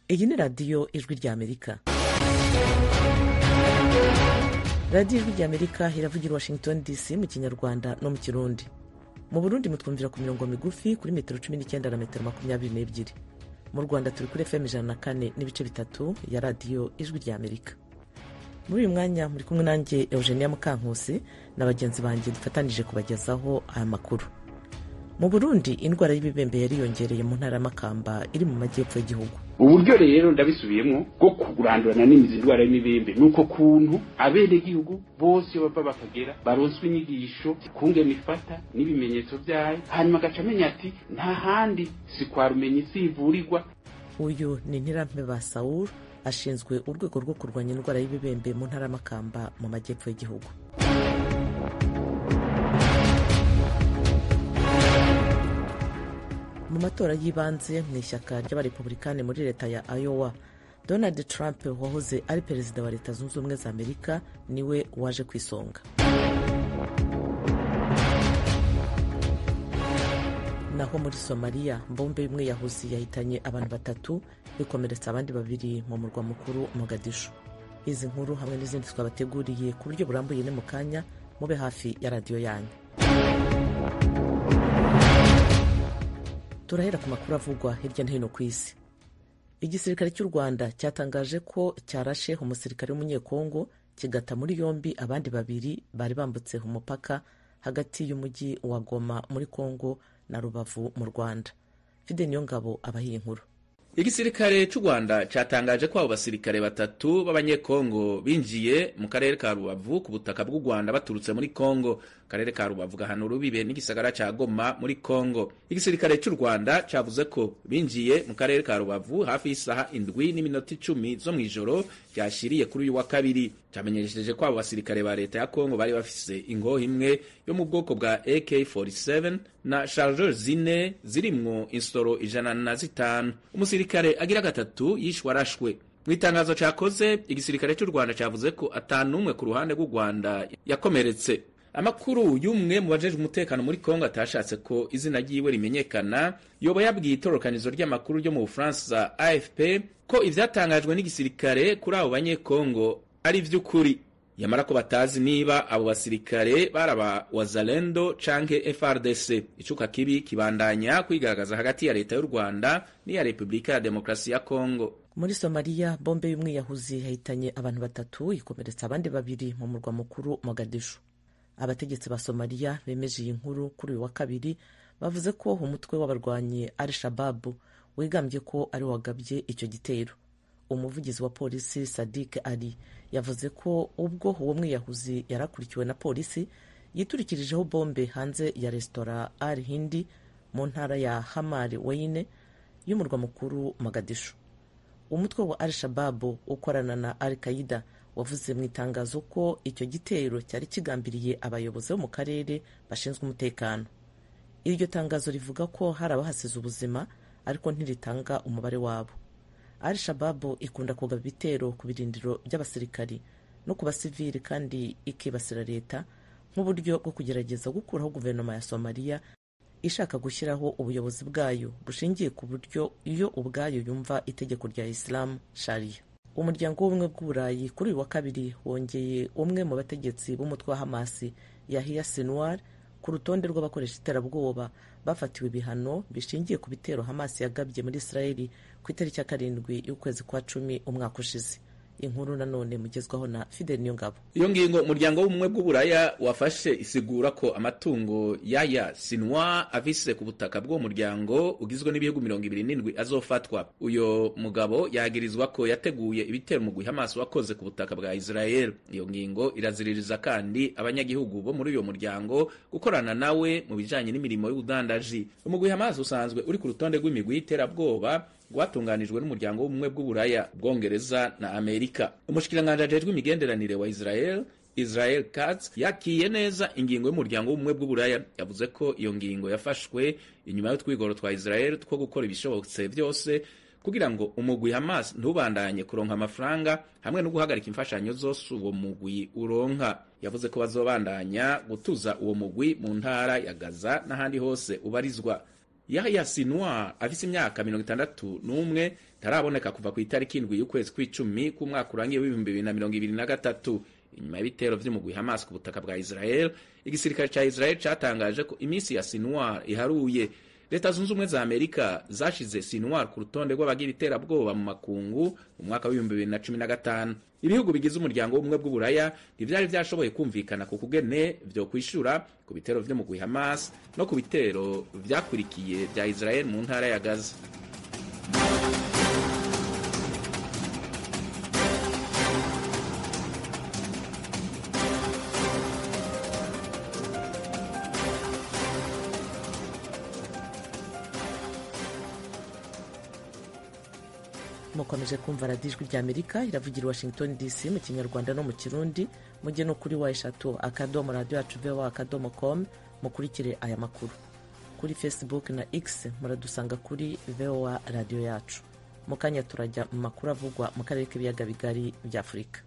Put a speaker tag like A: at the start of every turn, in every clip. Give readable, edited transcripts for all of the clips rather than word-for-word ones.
A: Iyi ni Radiyo Ijwi ry'Amerika. Radiyo Ijwi ry'Amerika iravugira Washington DC mu Kinyarwanda no mu Kirundi. Mu Burundi mutwumvira ku mirongo migufi kuri metero 19 na metero 22. Mu Rwanda turi kuri FM 104.3 ya Radiyo Ijwi ry'Amerika. Muri uyu mwanya muri kumwe nanjye Eugenia Mukankusi na bagenzi banjye dufatanije kubagezaho aya makuru. Mu Burundi indwara y'ibibembe yariyongereye mu ntara ya Makamba iri mu majyepfo y'igihugu.
B: Uburyo rero ndabisubiyemo bwo kurandurana n'imizi indwara y'imibembe nuko kuntu abenegihugu bose bava bakagera baronswa inyigisho kungene ifata n'ibimenyetso byayo, hanyuma agaca amenya ati nta handi si kwa rumenyi sivurirwa.
A: Uyu ni Ntirampeba Saul, ashinzwe urwego rwo kurwanya indwara y'ibibembe mu ntara ya Makamba mu majyepfo y'igihugu. Mu matora y'ibanze mu ishyaka ry'Abarepublikani muri leta ya Iowa, Donald Trump wahoze ari perezida wa Leta Zunze Ubumwe za Amerika niwe waje ku isonga. Naho muri Somalia, bombe imwe yahusi yahitanye abantu 3 ikomeretsa abandi 2 mu murwa mukuru Mogadishu. Izi nkuru hamwe n'izindi twabateguriye ku buryo burambuye ni mu kanya, mube hafi ya radiyo yanyu. Turahera ku makuru avugwa hirya no hino ku isi. Igisirikare cy'u Rwanda cyatangaje ko cyarashe umusirikare w'Umunyekongo kigata muri yombi abandi 2 bari bambutse umupaka hagati y'umujyi wa Goma muri Kongo na Rubavu mu Rwanda. Fide Niyongabo abahiye inkuru.
C: Igisirikare cy'u Rwanda cyatangaje ko abo basirikare 3 b'Abanyekongo binjiye mu karere ka Rubavu ku butaka bw'u Rwanda baturutse muri Kongo. Karere ka Rubavu gahana urubibe n'igisagara ca Goma muri Kongo. Igisirikare cy'u Rwanda cavuze ko binjiye mu karere ka Rubavu hafi y'isaha 7:10 zo mw'ijoro ryashiriye kuri uyu wa kabiri. Camenyesheje ko abo basirikare ba leta ya Kongo bari bafise ingoho imwe yo mu bwoko bwa AK-47 na chargeur zine zirimwo insoro 105. Umusirikare agira 3 yishwe arashwe. Mu itangazo cakoze, igisirikare cy'u Rwanda cavuze ko atanumwe ku ruhande rw'u Rwanda yakomeretse. Amakuru y'umwe mu bajejwe umutekano muri Kongo atashatse ko izina ryiwe rimenyekana yoba yabwiye itororokanizo ry'amakuru ryo mu Bufaransa AFP ko ivyatangajwe n'igisirikare kuri abo banyekongo ari vy'ukuri, yamara ko batazi niba abo basirikare baraba Wazalendo canke FRDC. Icuka kibi kibandanya kwigaragaza hagati ya leta y'u Rwanda n'iya Republika ya Demokrasi ya Kongo.
A: Muri Somalia, bombe y'umwiyahuzi yahitanye abantu 3 ikomeretsa abandi 2 mu murwa mukuru Mogadishu. Abategetsi ba Somalia bemeje iyi nkuru kuri uyu wa kabiri, bavuze ko umutwe w'abarwanyi Al-Shabaab wigambye ko ari wagabye icyo gitero. Umuvugizi wa polisi Sadik Ali yavuze ko ubwo uwo mwiyahuzi yarakurikiwe na polisi yiturikirijeho bombe hanze ya resitora Al Hindi mu ntara ya Hamar Weyne y'umurwa mukuru Mogadishu. Umutwe wa Al-Shabaab ukorana na Al-Qaida wavuze mu itangazo ko icyo gitero cyari kigambiriye abayobozi bo mu karere bashinzwe umutekano. Iryo tangazo rivuga ko hari abahasize ubuzima ariko ntiritanga umubare wabo. Al-Shabaab ikunda kugaba ibitero ku birindiro by'abasirikari no ku basivili kandi ikibasira leta nk'uburyo bwo kugerageza gukuraho guverinoma ya Somalia ishaka gushyiraho ubuyobozi bwayo bushingiye ku buryo iyo ubwayo yumva itegeko rya Islam Sharia. Umuryango w'Ubumwe bw'Uburayi kuri uyu wa kabiri wongeye umwe mu bategetsi b'umutwe wa Hamas, Yahya Sinwar, ku rutonde rw'abakoresha iterabwoba bafatiwe ibihano bishingiye ku bitero Hamas yagabye muri Israeli ku itariki ya 7 y'ukwezi kwa 10 umwaka ushize. Inkuru nanone mugezwaho na Fidel Niyongabo.
C: Iyo ngingo umuryango w'Ubumwe bw'Uburaya wafashe isigura ko amatungo Yahya Sinwar afise ku butaka bw'uwo muryango ugizwe n'ibihugu 27 azofatwa. Uyo mugabo yagirizwa ko yateguye ibitero mu Hamas wakoze ku butaka bwa Israel. Iyo ngingo iraziririza kandi abanyagihugu bo muri uyo muryango gukorana nawe mu bijanye n'imirimo y'ubudandaji. Umugwi Hamas usanzwe uri ku rutonde rw'imigwi y'iterabwoba rwatunganijwe n'umuryango w'Ubumwe bw'Uburaya, Bwongereza na Amerika. Umushikiranganji ajejwe imigenderanire wa Israel, Israel Katz, yakiye neza ingingo y'umuryango w'Ubumwe bw'Uburaya. Yavuze ko iyo ngingo yafashwe inyuma y'utwigoro twa Israel two gukora ibishobotse byose kugira ngo umugwi Hamas ntubandanye kuronka amafaranga hamwe no guhagarika imfashanyo zose uwo mugwi uronka. Yavuze ko bazobandanya gutuza uwo mugwi mu ntara ya Gaza n'ahandi hose ubarizwa. Yahya Sinwar afise imyaka 61 taraboneka kuva ku itariki 7 y'ukwezi kw'icumi k'umwaka urangiye w'ibihumbi 2023. Inyuma y'ibitero vy'umugwi Hamas ku butaka bwa Israel, igisirikare ca Israel catangaje ko iminsi ya Sinwar iharuye. Leta Zunze Ubumwe za Amerika zashize Sinwar ku rutonde rw'abagira iterabwoba mu makungu mu mwaka w'ibihumbi 2015. Ibihugu bigize umuryango w'ubumwe bw'Uburaya ntivyari vyashoboye kumvikana ku kugene vyo kwishura ku bitero vy'umugwi Hamas no ku bitero vyakurikiye vya Israel mu ntara ya Gaza.
A: Mukomeje kumva radiyo Ijwi rya Amerika iravugira Washington DC mu Kinyarwanda no mu Kirundi. Mujye no kuri w akadomo radiyo yacu voa akadomo com mukurikire aya makuru. Kuri Facebook na X muradusanga kuri VOA Radiyo Yacu. Mu kanya turajya mu makuru avugwa mu karere k'ibiyaga bigari bya Afurika.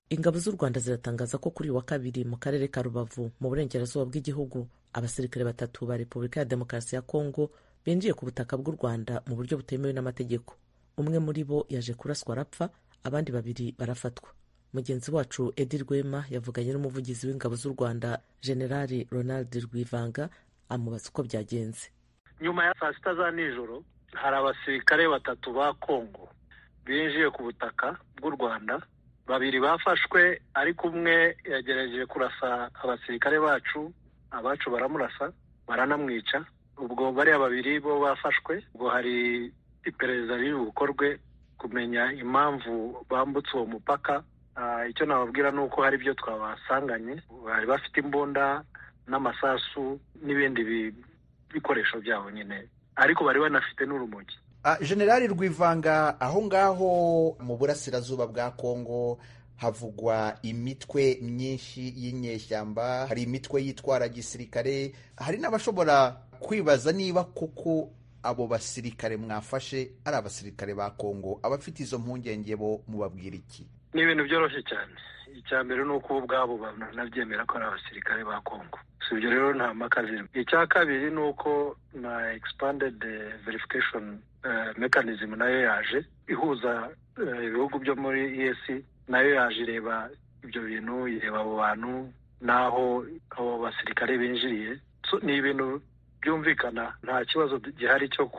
A: Ingabo z'u Rwanda ziratangaza ko kuri uyu wa kabiri mu karere ka Rubavu mu burengerazuba bw'igihugu abasirikare batatu ba Repubulika ya Demokarasi ya Kongo binjiye ku butaka bw'u Rwanda mu buryo butemewe n'amategeko. Umwe muri bo yaje kuraswa arapfa, abandi babiri barafatwa. Mugenzi wacu Edi Rwema yavuganye n'umuvugizi w'ingabo z'u Rwanda, Generali Ronald Rwivanga, amubaza uko byagenze.
D: Nyuma ya saa 6 za nijoro hari abasirikare batatu ba Kongo binjiye ku butaka bw'u Rwanda. Babiri bafashwe, ariko umwe yagerageje kurasa abasirikare bacu, abacu baramurasa baranamwica. Ubwo bariya babiri bo bafashwe. Ubwo hari iperereza riri bukorwe kumenya impamvu bambutse uwo mupaka. Icyo nababwira ni uko hari ibyo twabasanganye, bari bafite imbunda n'amasasu n'ibindi bikoresho byabo nyine, ariko bari banafite n'urumogi.
E: Generali Rwivanga, aho ngaho mu burasirazuba bwa Kongo havugwa imitwe myinshi y'inyeshyamba, hari imitwe yitwara gisirikare, hari n'abashobora kwibaza niba koko abo basirikare mwafashe ari abasirikare ba Kongo. Abafite izo mpungenge bo mubabwira iki?
D: Ni ibintu byoroshye cyane. Icya mbere ni uko ubwabo banabyemera ko ari abasirikare ba Kongo, si ibyo rero nta mpaka zirimo. Icya kabiri ni uko na expanded verification mechanism nayo yaje ihuza ibihugu byo muri EAC, nayo yaje ireba ibyo bintu, ireba abo bantu n'aho abo basirikare binjiriye. Ni ibintu byumvikana, nta kibazo gihari cyo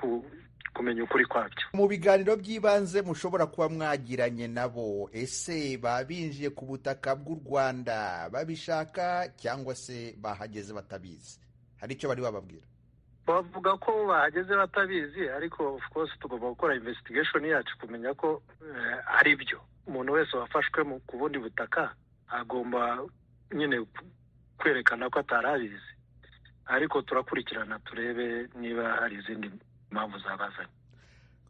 D: kumenya ukuri kwabyo.
E: Mu biganiro by'ibanze mushobora kuba mwagiranye nabo, ese babinjiye ku butaka bw'u Rwanda babishaka cyangwa se bahageze batabizi? Hari icyo bari bababwira?
D: Bavuga ko bahageze batabizi, ariko of course tugomba gukora investigation yacu kumenya ko ari byo. Umuntu wese wafashwe ku bundi butaka agomba nyine kwerekana ko atari abizi, ariko turakurikirana turebe niba hari izindi mpamvu zabazanye.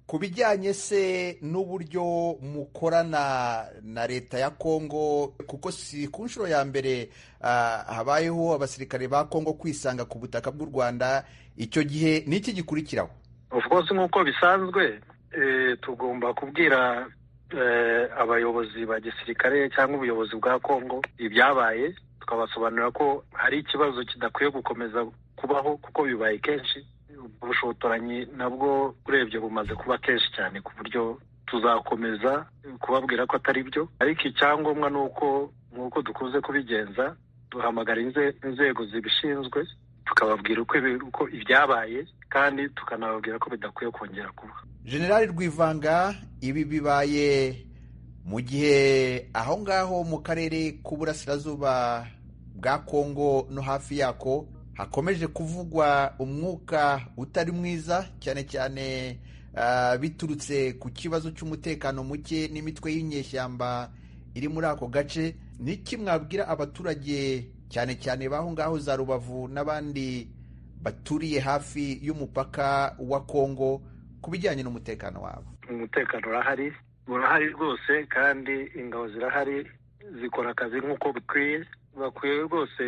E: Ku bijyanye se n'uburyo mukorana na leta ya Kongo, kuko si ku nshuro ya mbere habayeho abasirikare ba Kongo kwisanga ku butaka bw'u Rwanda, icyo gihe ni iki gikurikiraho?
D: Of course, nk'uko bisanzwe, tugomba kubwira abayobozi ba gisirikare cyangwa ubuyobozi bwa Kongo ibyabaye, tukabasobanurira ko hari ikibazo kidakwiye gukomeza kubaho kuko bibaye kenshi. Ubushotoranyi nabwo urebye bumaze kuba kenshi cyane, ku buryo tuzakomeza kubabwira ko atari byo. Ariko icyangombwa ni uko nk'uko dukunze kubigenza, duhamagara inzego zibishinzwe, tukababwira uko ibyabaye, kandi tukanababwira ko bidakwiye kongera kuba.
E: Generali Rwivanga, ibi bibaye mu gihe aho ngaho mu karere k'uburasirazuba bwa Kongo no hafi yako hakomeje kuvugwa umwuka utari mwiza, cyane cyane biturutse ku kibazo cy'umutekano muke n'imitwe y'inyeshyamba iri muri ako gace. Niki mwabwira abaturage cyane cyane b'aho ngaho za Rubavu n'abandi baturiye hafi y'umupaka wa Kongo ku bijyanye n'umutekano wabo?
D: Umutekano urahari, urahari rwose, kandi ingabo zirahari zikora akazi nk'uko bikwiye. Bakwiye rwose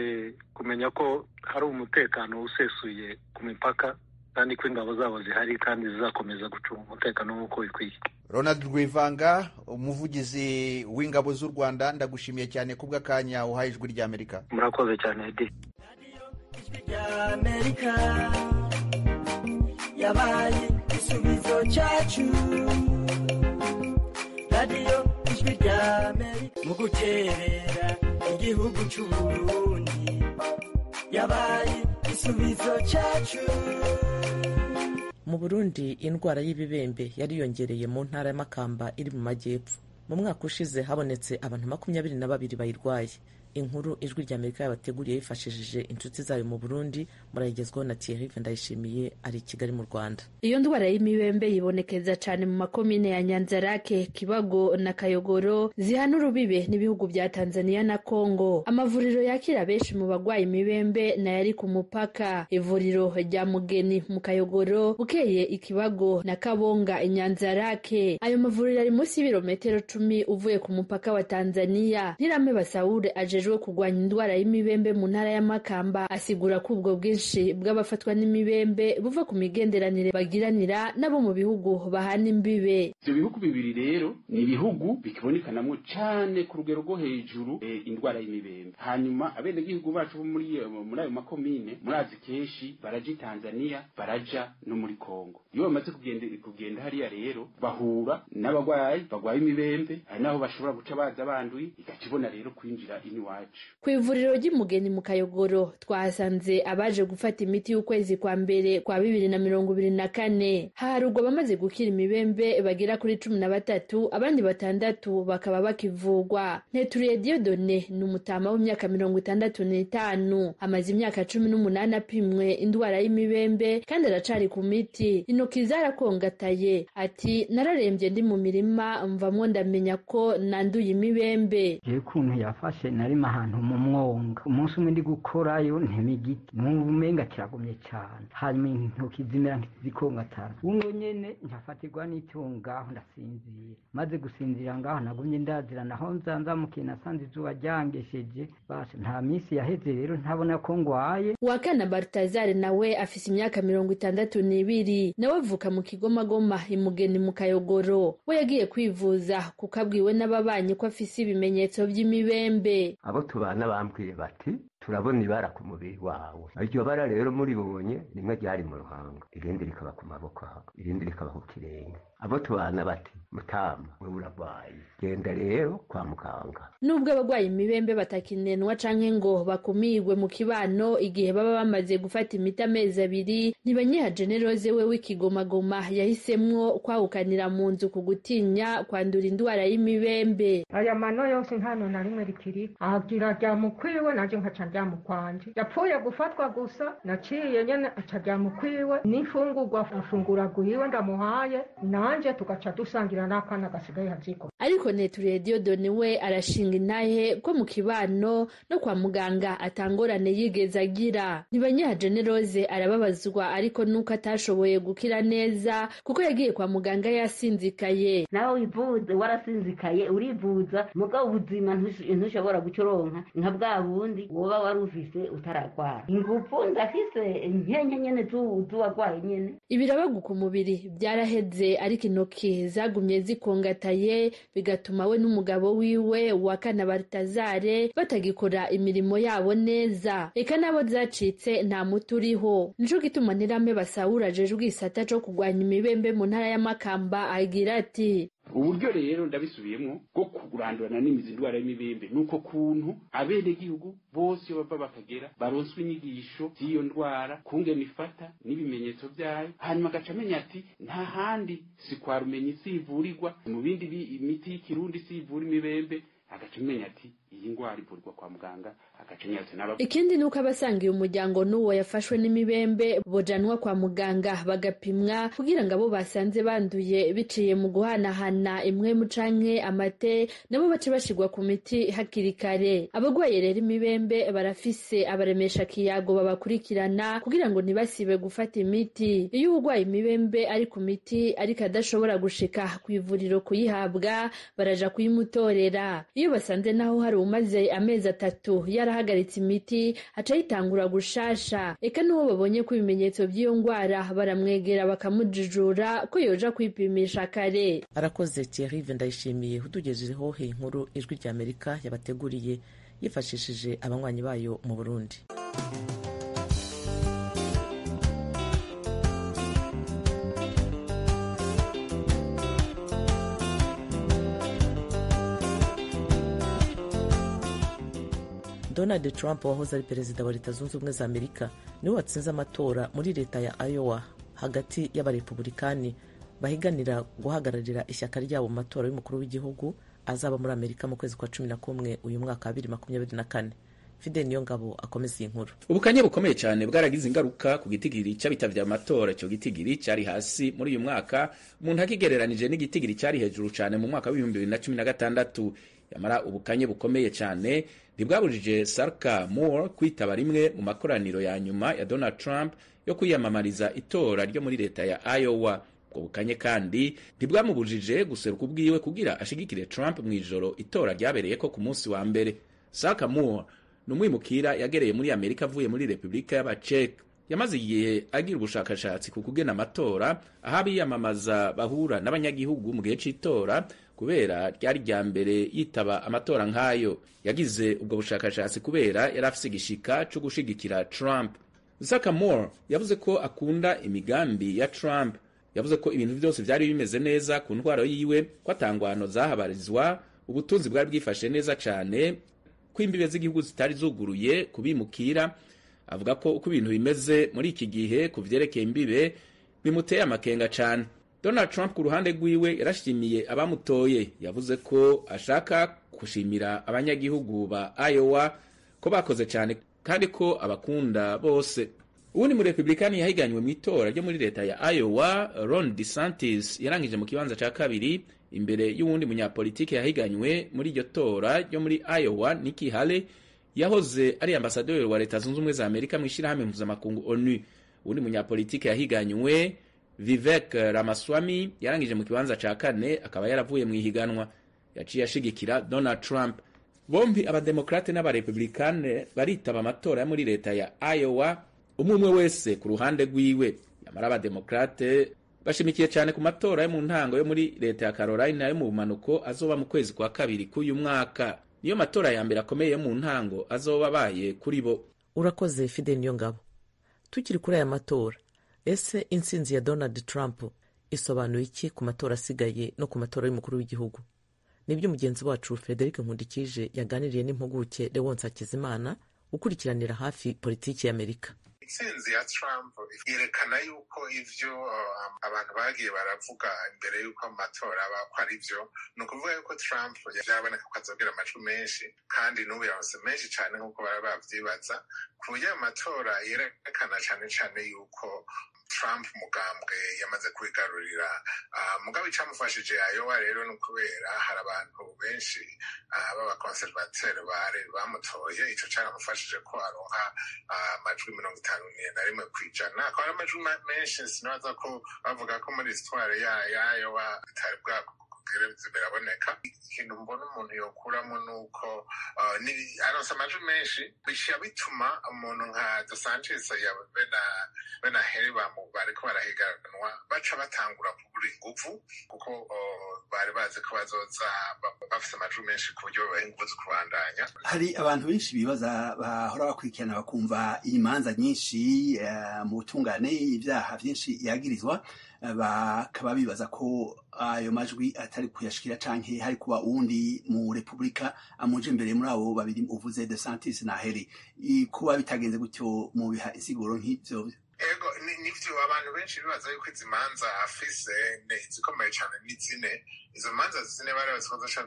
D: kumenya ko hari umutekano usesuye ku mipaka, kandi ko ingabo zabo zihari kandi zizakomeza gucunga umutekano nk'uko bikwiye.
E: Ronald Rwivanga, umuvugizi w'ingabo z'u Rwanda, ndagushimiye cyane kubw'akanya uhaye Ijwi ry'Amerika.
D: Murakoze cyane Edi.
F: Amerika yabaye igisubizo cyacu, radiyo Ijwi ry'Amerika mu guterera igihugu cy'Uburundi yabaye igisubizo cyacu.
A: Mu Burundi indwara y'ibibembe yariyongereye mu ntara y'Amakamba iri mu majyepfo. Mu mwaka ushize habonetse abantu 22 bayirwaye. Inkuru Ijwi ry'Amerika yabateguriye yifashishije inshuti zayo mu Burundi murayigezwaho na Thierry Ndayishimiye ari i Kigali mu Rwanda.
G: Iyo ndwara y'imibembe yibonekeza cyane mu makomine ya Nyanzarake, Kibago na Kayogoro zihana urubibe n'ibihugu bya Tanzania na Kongo. Amavuriro yakira benshi mu bagwaye imibembe nayo ari ku mupaka. Ivuriro rya Mugeni mu Kayogoro, Bukeye Ikibago na Kabonga Inyanzarake. Ayo mavuriro ari munsi y'ibirometero 10 uvuye ku mupaka wa Tanzania. Ntirame Basaure ajejwe kugwanya indwara y'imibembe mu ntara y'Amakamba asigura ko ubwo bwinshi bw'abafatwa n'imibembe buva ku migenderanire bagiranira nabo mu bihugu bahana imbibe.
B: Ivyo bihugu bibiri rero ni ibihugu bikibonekanamwo cane ku rugero rwo hejuru indwara y'imibembe. Hanyuma abenegihugu bacu bo muri ayo makomine murazi kenshi baraja i Tanzania, baraja no muri Kongo. Iyo bamaze kugenda hariya rero bahura n'abagwayi bagwaye imibembe, hari naho bashobora guca baza banduye, igakibona rero kwinjira iniwacu.
G: Ku ivuriro ry'Imugeni mu Kayogoro twahasanze abaje gufata imiti y'ukwezi kwa mbere kwa 2024. Haharugwa abamaze gukira imibembe bagera kuri 13, abandi 6 bakaba bakivugwa. Nteturiye Dieudonne ni umutama w'imyaka 65, amaze imyaka 18 apimwe indwara y'imibembe kandi aracari ku miti. Intoki zarakongataye. Ati nararembye ndi mu mirima mvamwo ndamenya ko nanduye imibembe.
H: Jewe ukuntu yafashe narima ahantu mu mwonga, umunsi umwe ndi gukorayo ntema igiti numva umenga kiragumye cyane, hanyuma intoki zimera ntizikongatana, uno nyene nkafatirwa n'itungo ngaho ndasinzira. Maze gusinzira ngaho nagumye ndazira, naho nzanzamukiye nasanze izuba ryangesheje, basha nta minsi yaheze rero ntabona ko ngwaye.
G: Wakana Bartazar nawe afise imyaka 62, nawe avuka mu Kigomagoma Imugeni mu Kayogoro. We yagiye kwivuza kuko abwiwe n'ababanyi ko afise ibimenyetso by'imibembe.
I: Abo tubana bambwiye bati turabona ibara ku mubiri wawe, iryo bara rero muribonye rimwe ryari mu ruhanga, irindi rikaba ku maboko, irindi rikaba ku kirenge. Abo tubana bati mutama wewe urarwaye, genda rero kwa muganga.
G: Nubwo abagwaye imibembe batakinenwa canke ngo bakumirwe mu kibano igihe baba bamaze gufata imiti amezi 2, Ntibanyiha Generose we w'Ikigomagoma yahisemwo kwahukanira mu nzu ku gutinya kwandura indwara y'imibembe.
J: Aya mano yose ntano na rimwe rikiri agira rya mukwiwe, nanje nkaca rya mukwanje. Yapfuye gufatwa gusa naciye nyene aca rya mukwiwe, n'imfungurwa afungura guhiwe ndamuhaye nanje tugaca dusangira n'akana gasigaye haziko.
G: Ariko Neturiye Dieudonne we arashinga intahe ko mu kibano no kwa muganga atangorane yigeze agira. Ntibanyiha Generose arababazwa ariko nuko atashoboye gukira neza kuko yagiye kwa muganga yasinzikaye.
K: Nawe wivuze warasinzikaye urivuza, mugabo ubuzima ntushobora gucoronka nka bwa bundi woba wari ufise utaragwara. Ingufu ndafise nkenke nyene z'uwagwaye nyene.
G: Ibirabagu ku mubiri byaraheze ariko intoki zagumye zikongataye, bigatuma we n'umugabo wiwe Wakana Bartazare batagikora imirimo yabo neza. Eka nabo zacitse nta muti uriho. Nico gituma Ntirame Basahura ajejwe igisata co kugwanya imibembe mu ntara y'Amakamba agira ati
B: uburyo rero ndabisubiyemwo bwo kurandurana n'imizi indwara y'imibembe nuko kuntu abenegihugu bose iyo bava bakagera baronswa inyigisho z'iyo ndwara kungene ifata n'ibimenyetso byayo, hanyuma agaca amenya ati nta handi si kwa rumenyi sivurirwa mu bindi imiti y'ikirundi sivura imibembe, agaca amenya ati iyi ndwara ivurwa kwa muganga.
G: Ikindi nuko abasangiye umuryango n'uwo yafashwe n'imibembe bojanwa kwa muganga bagapimwa kugira ngo abo basanze banduye biciye mu guhanahana imwe canke amate nabo bace bashigwa ku miti hakiri kare. Abagwaye rero imibembe barafise abaremesha kiyago babakurikirana kugira ngo ntibasibe gufata imiti. Iyo uwugwaye imibembe ari ku miti ariko adashobora gushika ku ivuriro kuyihabwa, baraja kuyimutorera. Iyo basanze naho hari uwumaze amezi 3 yarahagaritse imiti aca yitangura gushasha. Eka n'uwo babonye ko ibimenyetso by'iyo ngwara baramwegera bakamujijura ko yoja kwipimisha kare.
A: Arakoze Thierry Ndayishimiye utugejejeho iyi nkuru Ijwi rya Amerika yabateguriye yifashishije abanywanyi bayo mu Burundi. Donald Trump wahoze ari perezida wa Leta Zunze Ubumwe za Amerika niwe watsinze amatora muri leta ya Iowa hagati y'abarepublikani bahiganira guhagararira ishyaka ryabo mu matora y'umukuru w'igihugu azaba muri Amerika mu kwezi kwa 11 uyu mwaka wa 2024. Fidel Niyongabo akomeza iyi nkuru.
C: Ubukanye bukomeye cyane bwaragize ingaruka ku gitigiri cy'abitavye amatora. Icyo gitigiri cyari hasi muri uyu mwaka umuntu akigereranije n'igitigiri cyari hejuru cyane mu mwaka wa 2016. Yamara ubukanye bukomeye cyane ntibwabujije Sarka Moore kwitaba rimwe mu makoraniro ya nyuma ya Donald Trump yo kwiyamamariza itora ryo muri leta ya Iowa. Ubwo bukanye kandi ntibwamubujije guseruka ubwiwe kugira ashigikire Trump mu ijoro itora ryabereyeko ku munsi wa mbere. Sarka Moore ni umwimukira yagereye muri Amerika avuye muri Repubulika y'Abaceke. Yamaze igihe agira ubushakashatsi ku kugena amatora aho abiyamamaza bahura n'abanyagihugu mu gihe c'itora, kubera ryari rya mbere yitaba amatora nk'ayo. Yagize ubwo bushakashatsi kubera yari afise igishika co gushigikira Trump. Zaka Moore yavuze ko akunda imigambi ya Trump. Yavuze ko ibintu byose byari bimeze neza ku ntwaro yiwe, ko atangwano zahabarizwa, ubutunzi bwari bwifashe neza cane, ko imbibe z'igihugu zitari zuguruye kubimukira. Avuga ko uko ibintu bimeze muri iki gihe ku vyerekeye imbibe bimuteye amakenga cane. Donald Trump ku ruhande rwiwe yarashimiye abamutoye. Yavuze ko ashaka gushimira abanyagihugu ba Iowa ko bakoze cyane kandi ko abakunda bose. Uwundi mu Republikani yahiganywe mu itora ryo muri leta ya Iowa, Ron DeSantis, yarangije mu kibanza ca kabiri imbere y'uwundi munyapolitike yahiganywe muri iryo tora ryo muri Iowa, Nikki Haley, yahoze ari ambasaderi wa Leta Zunze Ubumwe za Amerika mu ishirahamwe mpuzamakungu ONU. Uwundi munyapolitike yahiganywe, Vivek Ramaswamy, yarangije mu kibanza ca kane, akaba yaravuye mu ihiganwa. Yaciye ashigikira Donald Trump. Bombi abademokrate n'abarepublikane baritaba amatora muri leta ya Iowa, umwe umwe wese ku ruhande rwiwe. Yamara abademokrate bashimikiye cyane ku matora yo mu ntango yo muri leta ya Carolina yo mu bumanuko azoba mu kwezi kwa kabiri k'uyu mwaka. Niyo matora ya mbere akomeye yo mu ntango azoba abaye kuri bo.
A: Urakoze Fidel Niyongabo. Tukiri kuri aya matora, ese intsinzi ya Donald Trump isobanuye iki ku matora asigaye no ku matora y'umukuru w'igihugu? Nibyo mugenzi wacu Frederic Nkundikije yaganiriye n'impuguke Leonce Hakizimana ukurikiranira hafi politiki y'Amerika.
L: Intsinzi ya Trump yerekana yuko ivyo abantu bagiye baravuga imbere yuko amatora aba ko ari byo. Ni ukuvuga yuko Trump vyaboneka ko azogira amajwi menshi, kandi n'ubu yaronse menshi cane nk'uko bari bavyibaza, ku buryo ayo matora yerekana cane cane yuko Trump mugambwe yamaze kwigarurira. Mugabo icamufashije Iowa rero ni ukubera hari abantu benshi b'abakonservateri bari bamutoye. Ico caramufashije ko aronka amajwi 51%, akaba ari amajwi menshi. Sinibaza ko bavuga ko muri histoire ya Iowa bitari bwako biraboneka. Ikintu mbona umuntu yokuramo nuko aronse amajwi menshi, bica bituma umuntu nka DeSantis bena Haley bariko barahiganwa baca batangura kubura inguvu, kuko bari bazi ko bazoza bafise amajwi menshi ku buryo babaha inguvu zo kubandanya.
M: Hari abantu benshi bibaza, bahora bakurikirana bakumva imanza nyinshi mu butungane, ibyaha byinshi yagirizwa, bakaba bibaza ko ayo majwi atari kuyashikira canke hari kuba uwundi mu Republika amuje imbere muri abo babiri uvuze, DeSantis na Haley. Kuba bitagenze gutyo mu biha insiguro nk'ivyo?
L: Ego, nivyo abantu benshi bibaza yuko izi manza afise zikomeye cane ni zine. Izo manza zine bari bazi ko zica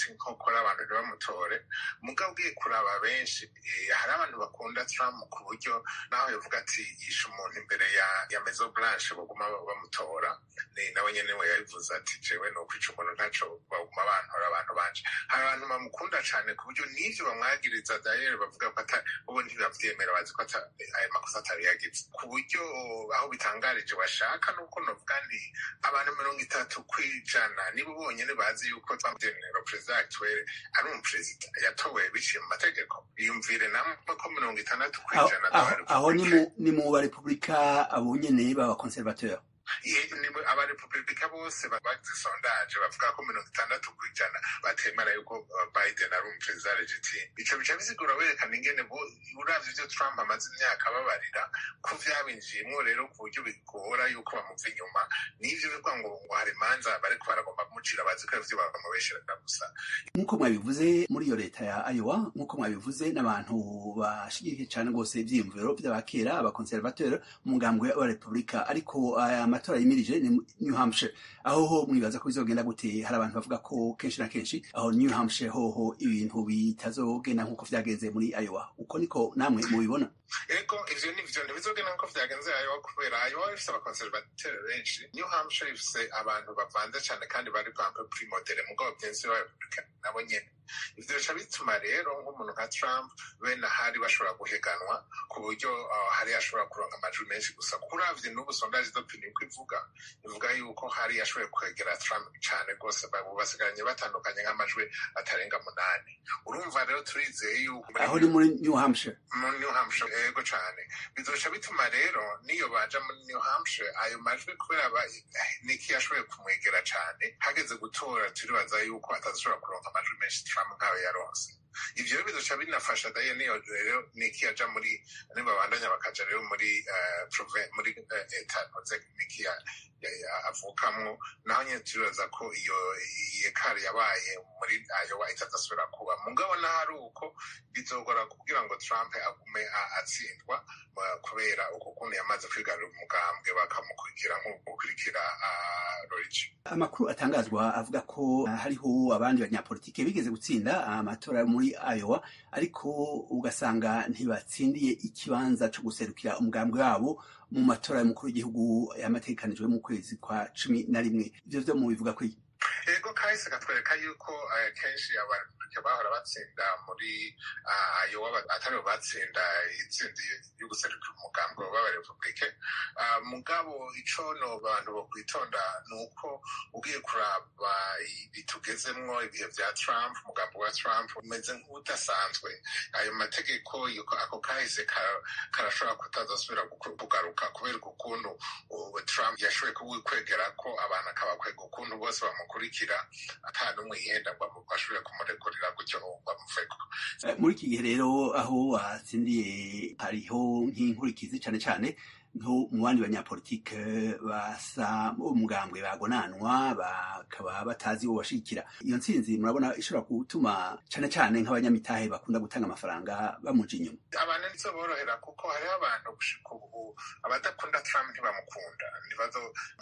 L: inkokora abantu ntibamutore. Mugabo ugiye kuraba benshi, hari abantu bakunda Trump ku buryo naho yavuga ati yishe umuntu imbere ya Maison Blanche baguma bamutora. Ni nawe nyene we yabivuze ati jewe no kwica umuntu ntaco baguma bantora abantu banje. Hari abantu bamukunda cane ku buryo n'ivyo bamwagiriza d'ailleurs bavuga ko ubu ntibavyemera, bazi ko ayo makosa atari yagize, ku buryo Aho bitangarije bashaka nuko novuga nti abantu 30% nibo bonyene bazi yuko perezida actuel ari umuperezida yatowe biciye mu mategeko. Iyumvire namwe ko 60%
M: aho ni mu barepublika abo nyene b'abaconservateur.
L: Abarepublika bose bagize sondage bavuga ko 60% batemera yuko Biden ari umuperezida legitime. Ico bica bisigura werekana ingene uravye ivyo Trump amaze imyaka ababarira ko vyabinjiyemwo rero ku buryo bigora yuko bamuva inyuma. N'ivyo bivuga ngo hari imanza bariko baragomba kumucira, bazi ko ivyo bamubesherera gusa.
M: Nk'uko mwabivuze muri iyo leta ya Iowa, nk'uko mwabivuze, n'abantu bashigikiye cane rwose ivyiyumviro vy'abakera abaconservateur mu ngambwe y'abarepublika, ariko aya matora yimirije ni New Hampshire. Aho ho mwibaza ko bizogenda gute? Hari abantu bavuga ko kenshi na kenshi aho New Hampshire hoho ibintu bitazogenda nk'uko vyagenze muri Iowa. Uko niko namwe mubibona?
L: Ego, ivyo nivyo, ntibizogenda nk'uko vyagenze Iowa kubera Iowa ifise abaconservateur benshi, New Hampshire ifise abantu bavanze cane kandi bari un peu plus modéré, mugabo bien sûr abarepublika nabo nyene. Ivyo bica bituma rero nk'umuntu nka Trump bene ahari bashobora guhiganwa ku buryo hari ashobora kuronka amajwi menshi gusa. Kuravye n'ubu sondage d'opinion uko ivuga yuko hari yashoboye kwegera Trump cane rwose, basigaranye batandukanye nk'amajwi atarenga 8. Urumva rero turizeye yuko
M: aho ni muri New Hampshire,
L: muri New Hampshire, yego cane. Bizoca bituma rero niyo baja muri New Hampshire ayo majwi kubera Nikki yashoboye kumwegera cane, hageze gutora turibaza yuko atazashobora kuronka amajwi menshi Trump nkayo yaronse. Ivyo rero bizoca binafasha daye niyo rero Nikki yaja muri, nibabandanya bakaja rero muri muri eta Nikki avukamwo, naho nyene turibaza ko iyo yekari yabaye muri Iowa itazasubira kuba. Mugabo naho ari uko bizogora kugira ngo Trump agume atsindwa kubera uko kuntu yamaze kwigarurira umugambwe bakamukurikira nk'ukurikira Rorigi.
M: Amakuru atangazwa avuga ko hariho abandi banyapolitike bigeze gutsinda amatora muri Iowa, ariko ugasanga ntibatsindiye ikibanza co guserukira umugambwe wabo mu matora y'umukuru w'igihugu yamategekanijwe mu kwezi kwa 11. Ivyo vyo mubivuga kwiki?
L: Ego, kahise katwereka yuko kenshi abarepublika bahora batsinda muri Iowa atari batsinda itsinzi yo guserukira umugambwe w'abarepublike. Mugabo ico no bantu bo kwitonda nuko ugiye kuraba bitugezemwo ibihe vya Trump, umugambi wa Trump umeze nk'udasanzwe. Ayo mategeko yuko ako kahise karashobora kutazasubira kugaruka kubera ukuntu Trump yashoboye kuwikwegera ko abantu akabakwega ukuntu bose bamukurikira ata n'umwe yihenda ngo ashobore kumurekurira gutyo ngo amuveko.
M: Muri iki gihe rero aho watsindiye hariho nk'inkurikizi cane cane nko mu bandi banyapolitike basa umugambwe bagonanwa bakaba batazi uwo bashigikira. Iyo ntsinzi murabona ishobora gutuma cane cane nk'abanyamitahe bakunda gutanga amafaranga bamuja inyuma?
L: Abantu ntizoborohera kuko hariho abantu gushika ubu abadakunda Trump ntibamukunda, ntibazo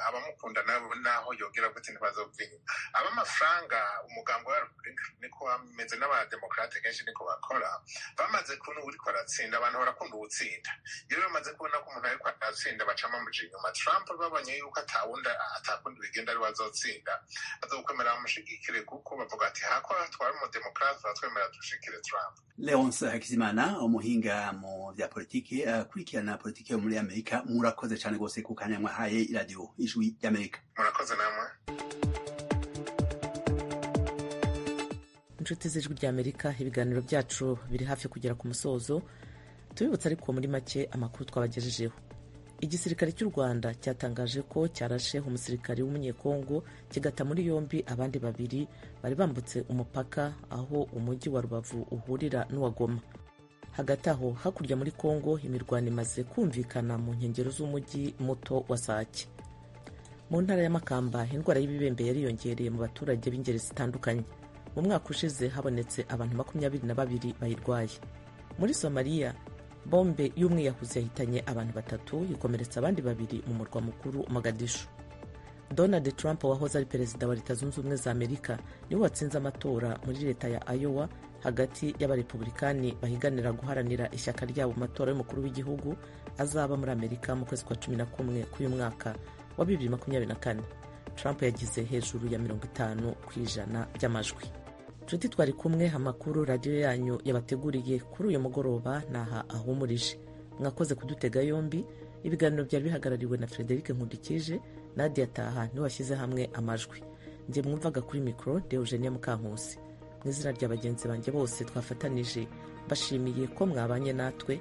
L: abamukunda nabo naho yogira gute ntibazova inyuma. Ab'amafaranga umugambi wa Republika niko bameze, n'abademokrate kenshi niko bakora. Bamaze kubona uwuriko aratsinda, abantu barakunda uwutsinda. Iyo bamaze kubona ko umuntu ariko aratsinda bacamo amuja inyuma. Trump babonye yuko atawundi atakundi bigenda ari wazotsinda, azokwemera bamushigikire kuko bavuga ati hako hatwara umudemokrate batwemera dushigikire Trump.
M: Leonce Hakizimana, umuhinga mu vya politike akurikirana politike yo muri Amerika, murakoze cane rwose ku kanya mwahaye iradiyo Ijwi ry'Amerika.
L: Murakoze namwe.
A: Inshuti z'Ijwi ry'Amerika, ibiganiro byacu biri hafi kugera ku musozo. Tubibutsa ariko muri make amakuru twabagejejeho. Igisirikare cy'u Rwanda cyatangaje ko cyarashe umusirikare w'umunyekongo kigata muri yombi abandi babiri bari bambutse umupaka aho umujyi wa Rubavu uhurira n'uwa Goma. Hagati aho hakurya muri Kongo imirwano imaze kumvikana mu nkengero z'umujyi muto wa Sake. Mu ntara ya Makamba indwara y'ibibembe yariyongereye mu baturage b'ingeri zitandukanye. Mu mwaka ushize habonetse abantu 22 bayirwaye. Muri Somalia bombe y'umwiyahuzi yahitanye abantu 3 ikomeretsa abandi 2 mu murwa mukuru Mogadishu. Donald Trump wahoze ari perezida wa Leta Zunze Ubumwe za Amerika niwe watsinze amatora muri leta ya Iowa hagati y'abarepublikani bahiganira guharanira ishyaka ryabo mu matora y'umukuru w'igihugu azaba muri Amerika mu kwezi kwa 11 k'uyu mwaka wa 2024. Trump yagize hejuru ya 50% by'amajwi. Nshuti twari kumwe, amakuru radiyo yanyu yabateguriye kuri uyu mugoroba naha ahumurije. Mwakoze kudutega yombi. Ibiganiro byari bihagarariwe na Frederic Nkundikije. Nadia Taha niwe washyize hamwe amajwi. Njye mwumvaga kuri mikoro ndi Eugenia Mukankusi. Mu izina rya bagenzi banjye bose twafatanije, bashimiye ko mwabanye natwe,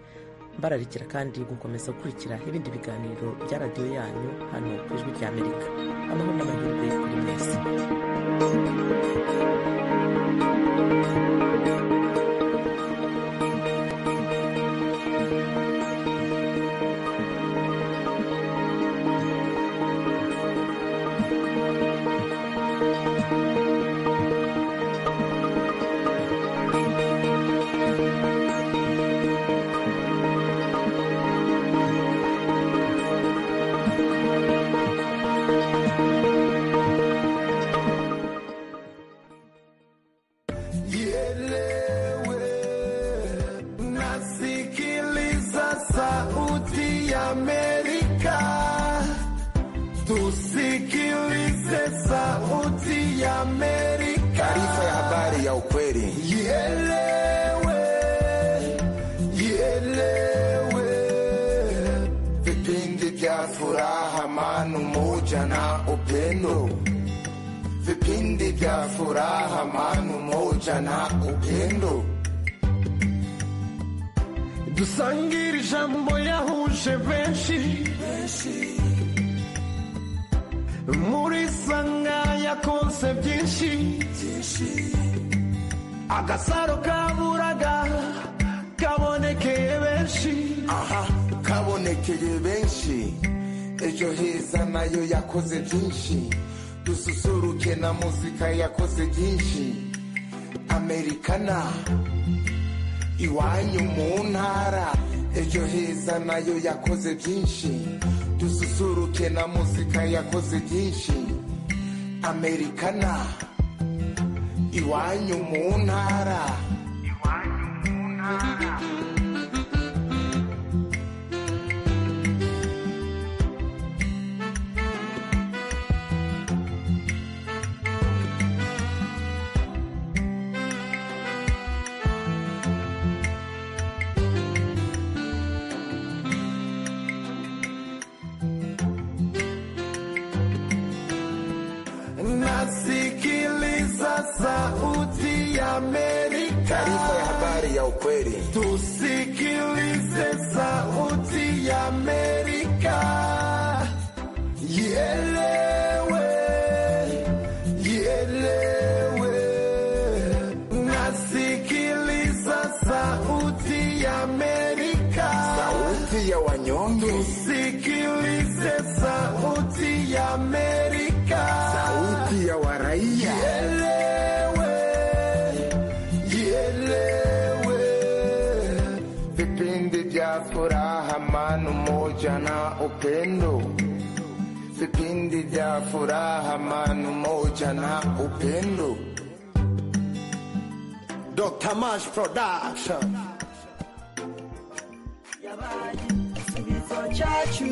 A: mbararikira kandi gukomeza gukurikira ibindi biganiro bya radiyo yanyu hano ku Ijwi rya Amerika. Amahoro n'amahirwe kuri mwese.
N: Nasikiliza sauti ya Amerika, tusikilize sauti ya Amerika.
O: Taarifa ya habari ya ukweli.
N: Ielewe, ielewe.
O: Vipindi vya furaha, amani, umoja na upendo. Vipindi vya furaha, amani, umoja na upendo.
N: Dusangire ijambo yahuje benshi muri Sanga yakonse byinshi. Agasaro kaburaga kabonekeye benshi.
O: Aha, kabonekeye benshi. Ejo Heza nayo yakoze byinshi. Dususuruke na muzika yakoze byinshi. Amerikana iwanyu mu ntara. Ejo Heza nayo yakoze byinshi. Dususuruke na muzika yakoze byinshi. Amerikana iwanyu mu ntara. Iwanyu mu ntara.
N: Nasikiliza sauti ya Amerika.
O: Taarifa ya habari ya ukweli.
N: Tusikilize sauti ya Amerika. Ielewe, ielewe. Nasikiliza sauti ya Amerika.
O: Sauti ya wanyonge.
N: Tusikilize sauti ya Amerika.
O: Sauti ya waraia.
N: Ielewe, ielewe.
O: Vipindi vya furaha, amani, umoja na upendo. Vipindi vya furaha, amani, umoja na upendo.
N: Dr. Mash Production.
F: Yabaye igisubizo cyacu,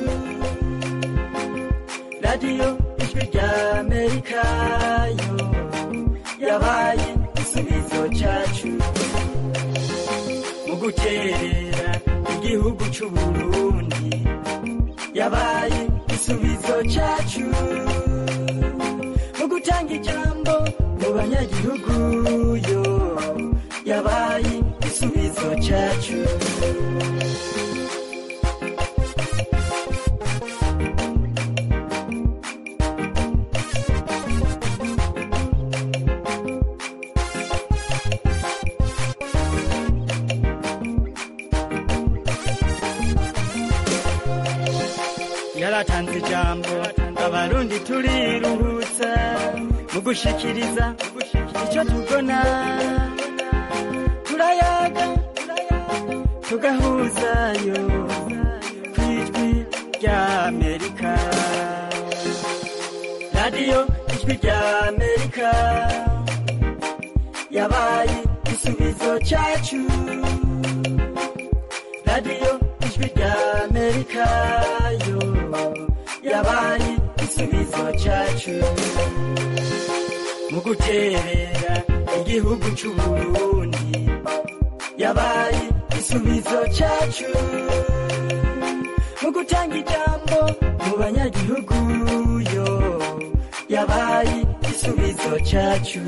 F: radiyo Ijwi rya Amerika yo yabaye igisubizo cyacu mu guterera igihugu cy'Uburundi, yabaye igisubizo cyacu mu gutanga ijambo mu banyagihugu, yo yabaye igisubizo cyacu. Yaratanze ijambo, abarundi turiruhutsa mu gushikiriza icyo tubona, turayaga, tugahuzayo ku Ijwi rya Amerika. Radiyo Ijwi rya Amerika yabaye igisubizo cyacu. Radiyo Ijwi rya Amerika yo yabaye igisubizo cyacu mu guterera igihugu cy'Uburundi, yabaye igisubizo cyacu mu gutanga gutanga ijambo mu banyagihugu, yo yabaye igisubizo cyacu.